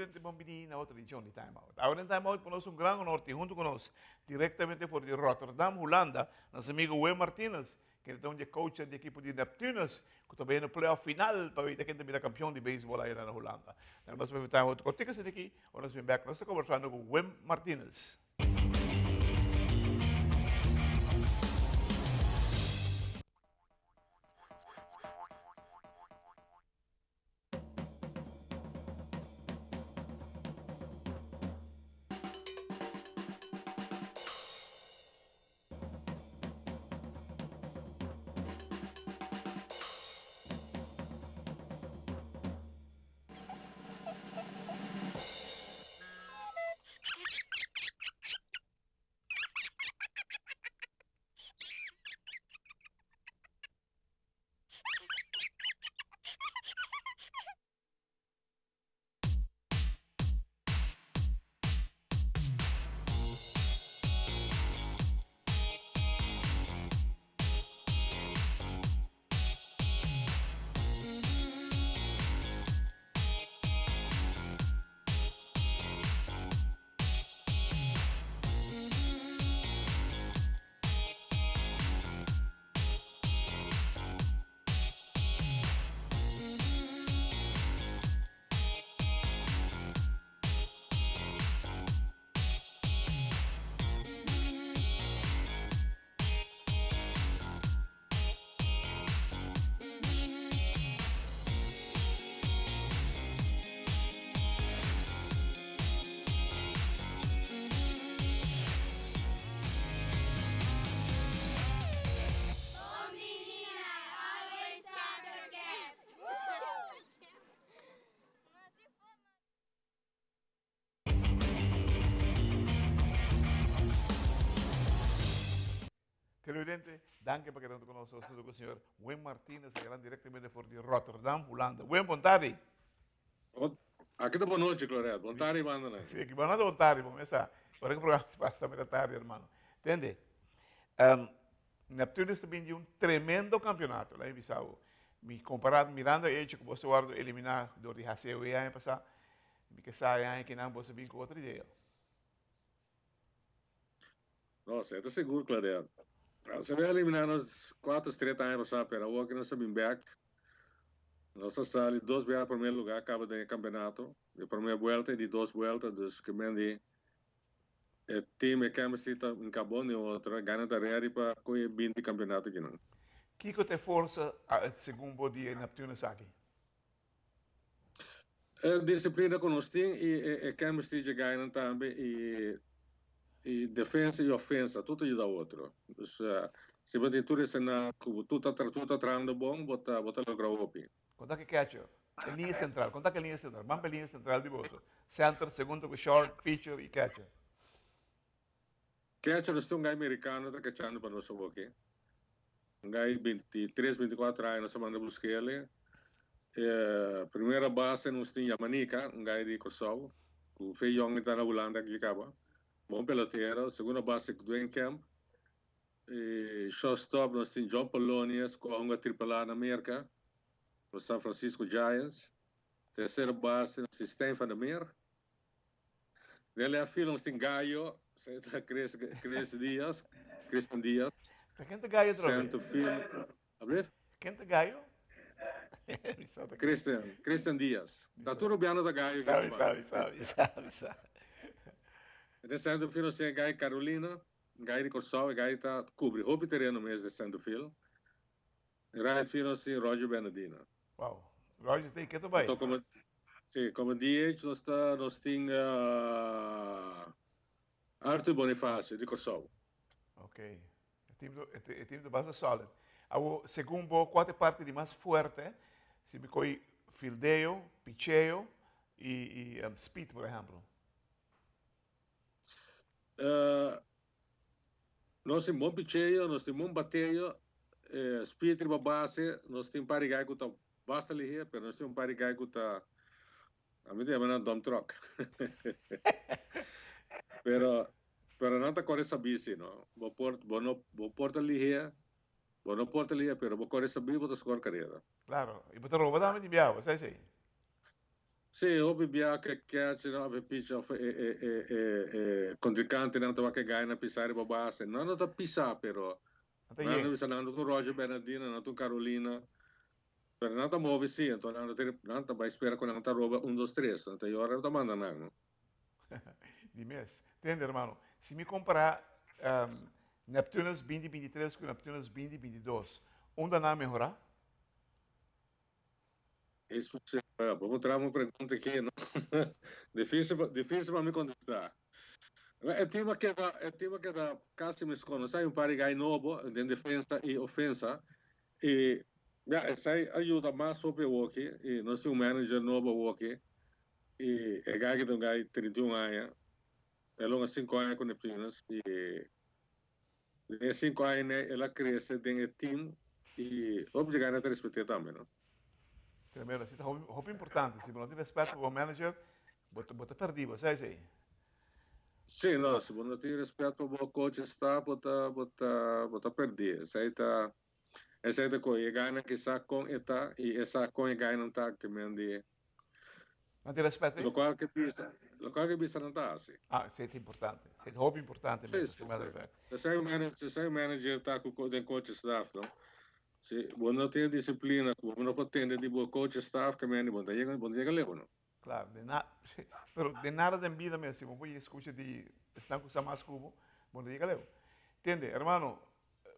Televidente bon bini na otro edicion di Time Out. Awor den Time Out pa nos un gran honor tin hunto cu nos directamente for di Rotterdam, Hulanda, nos amigo Wim Martinez, kende ta un di e coachnan di ekipo di Neptunus, cu ta bay na playoff final pa weta ken ta bira campeon di baseball aya na Hulanda. Nan nos bay Time Out cortico asina aki, ora nos bin bek nos ta conversando cu Wim Martinez. Televidente, danki pa keda hunto ku nos. Nos hunto ku señor Wim Martinez, que gran directamente for di Rotterdam, Hulanda. Wim, bon tardi. Aki ta bon nochi, Claret. Bon tardi, bandanan. Sí, aki bon nochi, bon tardi. Bon mesa. Ora ku programa ta pasa tambe ta tardi, hermano. Tende, um, Neptunus ta bin di un tremendo campeonato, laat mi bisa bo. Mi compara, mirando e hecho ku boso wordo eliminá door di HCOE aña pasá, mi ke sa e aña kinan boso bin ku otro idea. No, esei ta sigur, Claudel. Se a eliminá nos cuatro stret aña pasá, pero awor ku nos a bin bek, nos a sali dos biaha primer lugá kaba den e kampeonato, di primer buelta i di dos buelta, dus ke men di e team, e chemistry ta un kabon den otro, gana ta ready pa kohe binti kampeonato akinan. Kiko ta e forsa segun bo di e Neptunus aki? E disiplina ku nos tin i e chemistry dje gainan tambe i i defensa i ofensa tur ta yuda otro. Dus si bo tin tur esena ku bo tur ta tur ta trahando bon bo ta bo ta logra hopi. Konta ki catcher? E liña sentral. Konta ki liña sentral. Ban pa e liña sentral di boso. Center, segundo ku short, pitcher i catcher. Catcher nos tin un gai merikano ta kachando pa nos awoki. Un gai 23, 24 aña nos a manda busk'el. E primera base nos tin Yamanika, un gai di Kòrsou, ku fe yòn e ta na Hulanda aki kaba. Bon pelotero. Segunda base Dwayne Kemp. E shortstop nos tin John Polonius ku a hunga Triple A na Merka, pa San Francisco Giants. Tercera base nos tin Stijn van der Meer. Den left field nos tin Gallo, esei ta Chris, Chris Diaz, Christian Diaz. Ta ken ta Gallo otra vez? Center field, ablief? Ken ta Gallo? Christian, Christian Diaz. Ta tur rubiano ta Gallo. Sabi, sabi, sabi, sabi, sabi. Den center field nos tin Guy Carolina, Guy di Kòrsou, e Guy ta kubri hopi tereno mes den center field. Right field nos tin Roger Bernadina. Wow. Roger ta ke ta bai? Anto como sí, como DH nos ta nos tin Arthur Bonifacio di Kòrsou. Ok. E team e team ta basta solid. Awo segun bo kua ta e parti di mas fuerte si mi koi fildeo, picheo i i speed por ehempel? Nos tin bon picheo, nos tin bon bateo, speed riba base, nos tin par di gai ku ta basta lihé, pero nos tin un par di gai ku ta, ami ta yama nan dump truck. Pero, pero nan ta kore sabí si no. Bo por, bo no, bo por ta lihé, bo no por ta lihé, pero bo kore sabí bo ta skor karera. Claro, i bo ta roba tambe di biaha, bo sa esei? Sí, hopi bia ku e catcher òf e pitcher òf e e e e e kontrinkantenan ta wak e gai na pisa riba base. Nan no ta pisa pero Nan ta nan yen. ta bisa nan no ta un Roger Bernadina, nan no ta un Carolina, pero nan ta move sí, anto nan ta nan ta bai spera ku nan ta roba un dos tres, anto e ora ta manda nan no. Di mes. Tende hermano, si mi kompará Neptunus binti binti tres ku Neptunus binti binti dos, unda nan a mehorá? Eso si, bo por traha un pregunta aki, no? Difícil, difícil pa mi contesta. E team a keda, e team a keda casi mescon. Nos hay un par di guy nobo den defensa y ofensa. Y ya, esai a yuda mas hopi awoki. Y nos tin un manager nobo awoki. Y e guy aki ta un guy 31 aña. El longa cinco aña cu Neptunus. Y den e cinco aña el a crece den e team y hopi dje gana ta respet'é tambe, no? Tremendo, así ta hopi, hopi importante. Si bo no tin respet pa bo manager, bo ta, bo ta perdí, bo sa esei. Sí, no, si bo no tin respet pa bo coach staff, bo ta, bo ta, bo ta perdí. Esei ta, esei ta koe. E gainan ki sa kon e ta y e sa kon e gainan ta te men di. Nan tin respet p'e? Lokual ke bisa, lokual ke bisa nan ta hasi. Ah, esei ta importante. Esei ta hopi importante Sí, mes, as sí, a matter sí. of fact. Esei manager, esei manager ta ku ko den coach staff, no? Si bo no tin e disiplina ku bo no por tende di bo coach staff ke mende bo no ta yega, bo no ta yega leu, no? Claro, de na, pero de nada den bida mes, si bo por yega skucha di esnan ku sa mas ku bo, bo no ta yega leu. Tende, hermano,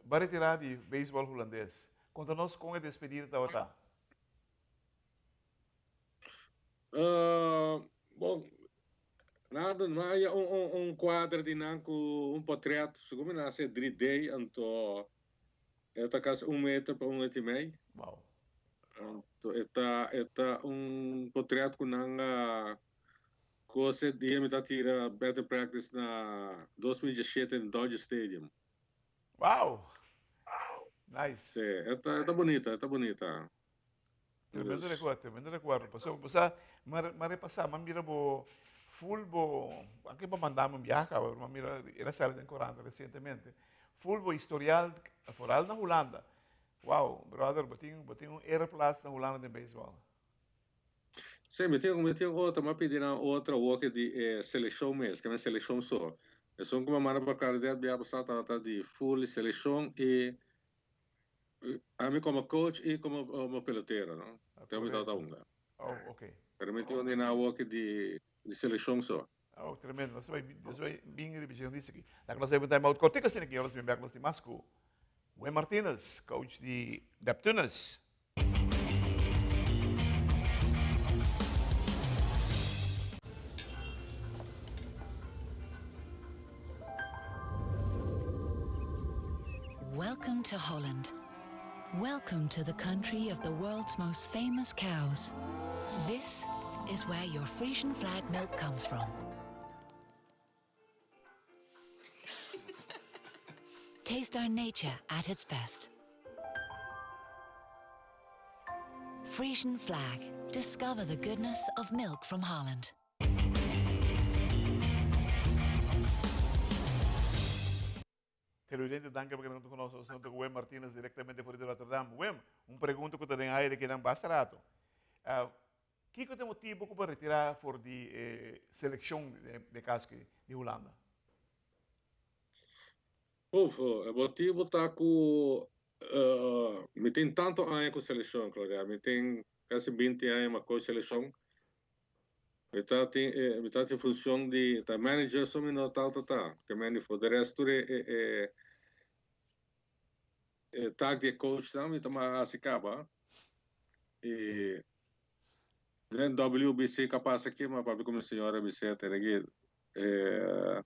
bo a retirá di beisbòl hulandes. Konta nos kon e despedida tabata. Bon, nada, no haya un, un, un cuadro di nan cu un portret, segun mi nan hace 3D, anto e ta casi un meter pa un meter y mei. Wow. Anto e ta, e ta un portret cu nan a cose dia mi ta tira batting practice na 2017 na Dodger Stadium. Wow! Nice. Sí, e ta, e ta bonita, e ta bonita. Tremendo recuerdo, tremendo recuerdo. Pasobra bo sa, m'a repasá, m'a mira bo full bo, anke bo manda mi un biaha caba, pero m'a mira, el a sali den corant recientemente. Full bo historial, vooral na Hulanda. Wow, brother, bo tin, bo tin un ereplaats na Hulanda den baseball. Sí, mi tin, mi tin otro, m'a pidi nan otro awoke di e seleccion mes, ke men seleccion so. Esun ku m'a manda pa Claridad biaha pasá tabata di full seleccion i Ami como coach y como pelotero, no? Te mi tabata hunga. Oh, ok. Pero mi tin un di nan awoki di di seleccion so. Oh, tremendo. Nos ta bai, nos ta bai bin riba dje noticia aki. Laga nos bai un time out cortico asina aki, ora nos bin bek nos tin mas cu Wim Martinez, coach di Neptunus. Welcome to Holland. Welcome to the country of the world's most famous cows. This is where your Frisian flag milk comes from. Taste our nature at its best. Frisian flag. Discover the goodness of milk from Holland. Televidente danki pa keda hunto ku nos. Nos ta hunto ku Wim Martinez directamente for di Rotterdam. Wim, un pregunta ku ta den aire kinan basta rato. Kiko ta e motibu ku bo a retira for di e selekshon de kaski di Hulanda? Uf, e motibu ta ku mi tin tantu aña ku selekshon, Claudia. Mi tin kasi binti aña mas ku selekshon. Mi ta tin e mi ta tin funcion di ta manager so mi no ta ta ta. Ke men di for de rest tur e e e e taak di e coach nan mi ta mas hasi kaba. I den WBC ka pasa aki ma papia ku mi señora bis'é tene ki e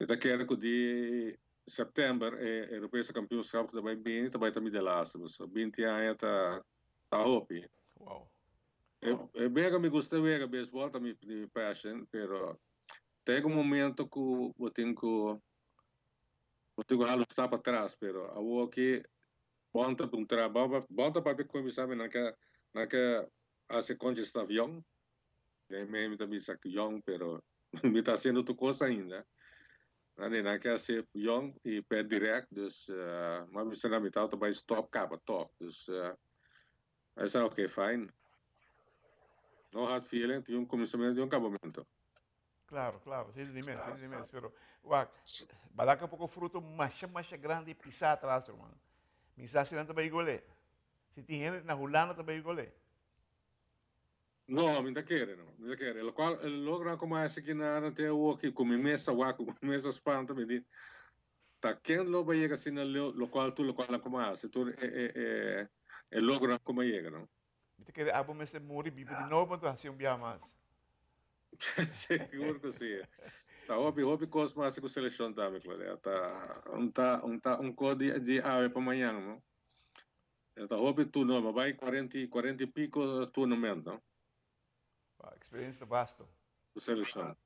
mi ta kere ku di september e Europese kampioenschap ku ta bai bini ta bai ta mi de laatste pasobra 20 aña ta ta hopi. Wow. E wega mi gusta wega baseball ta mi passion pero ta yega un momento cu bo tin cu bo tin cu hala un stap atras pero awoki bon ta puntra bon ta papia cu mi sabi nan ke nan ke haci conchi staf yong den mi mi ta bisa cu yong pero mi ta haciendo tur cos ainda nan di nan ke haci yong y per direct dus mi a bisa nan mi tabata bay stop caba toch dus. I sa ok fine. No hard feeling, tin un kuminsamentu i un kabamentu. Claro, claro, sí di mes, sí di mes, pero wak, balaka poko fruto masha masha grandi pisá atras, ruman. Mi sa si nan ta bai gole. Si tin hende na Hulanda ta bai gole. No, mi ta kere no, mi ta kere. Lokual e logra ku mi a hasi ki na nan te awoki ku mi mes a wak, ku mi mes a spanta, mi di, ta ken lo bai yega asina leu, lokual tur lokual nan ku mi a hasi, tur e e e e logronan ku mi a yega no. Mi ta kere abo mester muri biba di nobo anto hasi un biaha mas. Sigur ku si. Ta hopi hopi kos mas ku selekshon tambe Claudia. Ta un ta un ta un kos di di awe pa mañan no. Ta hopi turno mi a bai kuarenta i kuarenta i piko tournament no. Wow, experiencia ta vasto. Ku selekshon.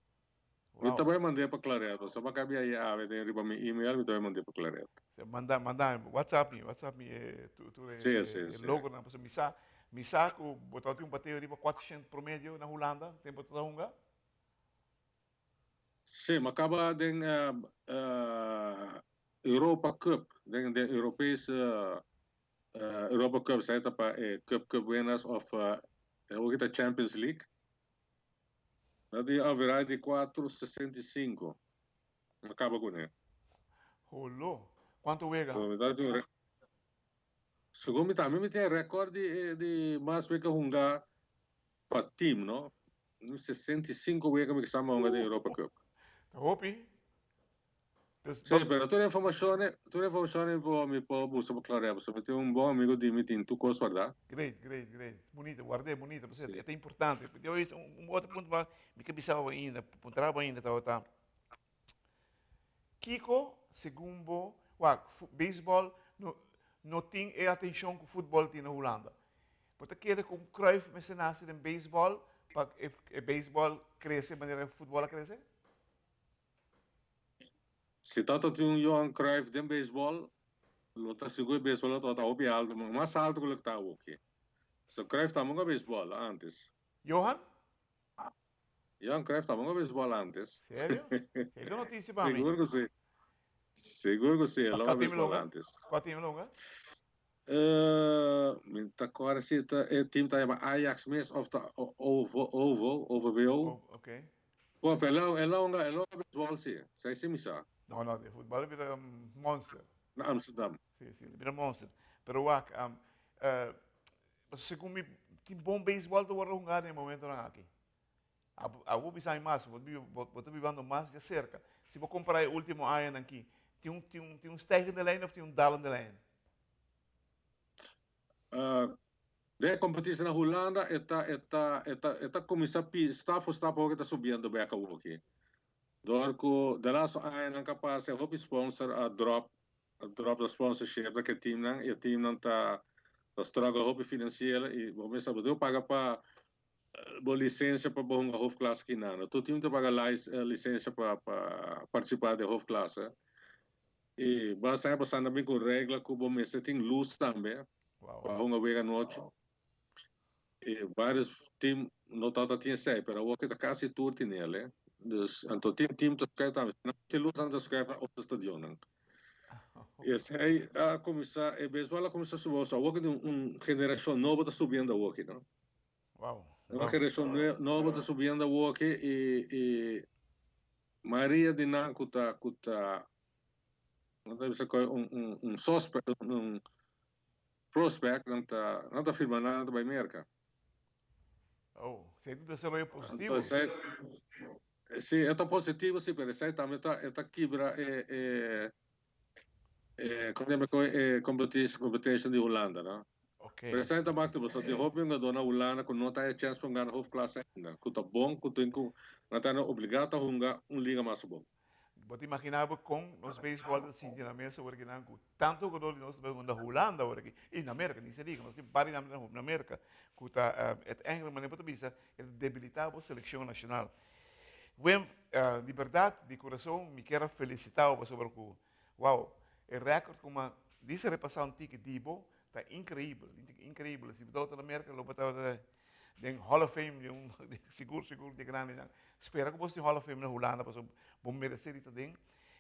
Mi ta bai mand'é pa Claret, pasobra mi a kabia aye awe den riba mi email mi ta bai mand'é pa Claret. Manda manda WhatsApp mi, WhatsApp mi e tur e logonan pasobra mi sa mi sa ku bo tabata tin un bateo riba 400 promedio na Hulanda tempo bo tabata hunga. Si, mi a kaba den Europa Cup, den den Europees Europa Cup, esei ta pa e Cup Cup Winners of e ta Champions League. Na di average di cuatro 65. A caba cune. Holo. Cuanto wega? So, mi ta tin un Segun mi tambe mi tin e record di di mas wega hunga pa team, no? 65 wega mi kisa mi a hunga den Europa Cup. Ta hopi. Sí, pero tur informacion, tur informacion mi por, mi por busca pa Claret, pasobra mi tin un bon amigo di mi tin tur cos guarda. Great, great, great. Bunita, guard'é bunita, pasobra e ta importante. Yo a un otro punto mas mi ke bisa bo ainda, puntra bo ainda tabata, kiko segun bo, wak, beisbòl no, no tin e atencion ku futbòl tin na Hulanda. Bo ta kere ku un Cruyff mester nase den beisbòl pa e beisbòl krese manera futbòl a krese? Si tata tin un Johan Cruyff den beisbòl, lo ta sigur e beisbòl lo tabata hopi alto, mas alto ku loke ta awoki. So Cruyff tambe hunga beisbòl antes. Johan? Johan Cruyff tambe hunga beisbòl antes. Serio? Esei ta notisia pa mi. Sigur ku si. Sigur ku si, el hunga beisbòl antes. Kua team lo hunga? Mi ta kòrda si ta e team ta yama Ajax mes òf ta OVO, OVO, Oké. Bo, pero el a hunga, el a hunga beisbòl si, esei si mi sa. No, no, den futbòl e bira monster. Na Amsterdam. Si, si, e bira monster. Pero wak, segun mi tin bon beisbòl ta wòrdu hungá den e momentonan aki. Abo bisa mi mas, bo ta bibando mas dja serka. Si bo kompará e último añanan aki, tin un, tin un, tin un stijgende lijn òf tin un dalende lijn? Den e kompetisia na Hulanda e ta e ta e ta e ta kuminsá pi stap for stap hopi ta subiendo bek awoki. Dor ku de laatste añanan ka pasa e hopi sponsor a drop a drop nan sponsorship na ke teamnan i e teamnan ta ta struggle hopi finansiel i bo mester bo debe paga pa bo lisensia pa bo hunga hoofdklasse kinan. Tur team ta paga lisensia pa pa partisipa den hoofdklasse. I basta aña pasá nan bin ku regla ku bo mester tin lus tambe pa hunga wega anochi. I vários team no tabata tin esei, pero awor ke ta kasi tur tin el. Dus anto tin team ta skref tambe. Si nan no tin lus nan ta skref na otro stadionnan. I esei a kuminsá, e beisbòl a kuminsá subi. Awor ke tin un generashon nobo ta subiendo awor aki no. Un generashon nobo ta subiendo awor aki i i mayoria di nan ku ta ku ta nan ta bisa koe un un un suspect un prospect nan ta nan ta firma nan ta bai Merka. Oh, esei ta un desaroyo positivo. Anto esei si e ta positivo si pero esei tambe ta e ta kibra e e e komo yama e competition di Hulanda no. Okay. Pero esei ta makti pasobra tin hopi hungadó na Hulanda ku no ta haya chèns pa gana hoofdklasse ainda, ku ta bon, ku tin ku nan ta obligá ta hunga un liga mas bon. Bo ta imaginá bo kon nos beisbòl ta sinti na mes awor akinan ku tantu hugadó di nos ta bai hunga na Hulanda awor aki i na Merka, ni se diga, nos tin bari nan na Merka ku ta et eigenlijk manera bo ta bisa e ta debilitá bo selekshon nashonal. Wim, di bèrdat di kurason mi kier a felisitá bo pasobra ku Wow, e record cu ma dice repasa un tiki di bo ta increibel, increibel. Si bo tabata na Merca lo bo tabata den Hall of Fame di un sigur sigur di grandenan. Spera cu bo tin Hall of Fame na Hulanda pasobra bo merece di ta den.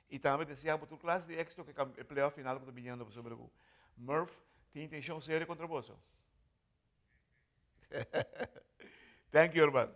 Y tambe desea bo tur clase di exito cu e playoff final cu ta biniendo pasobra cu Murph tin intencion serio contra boso. Thank you, Herman.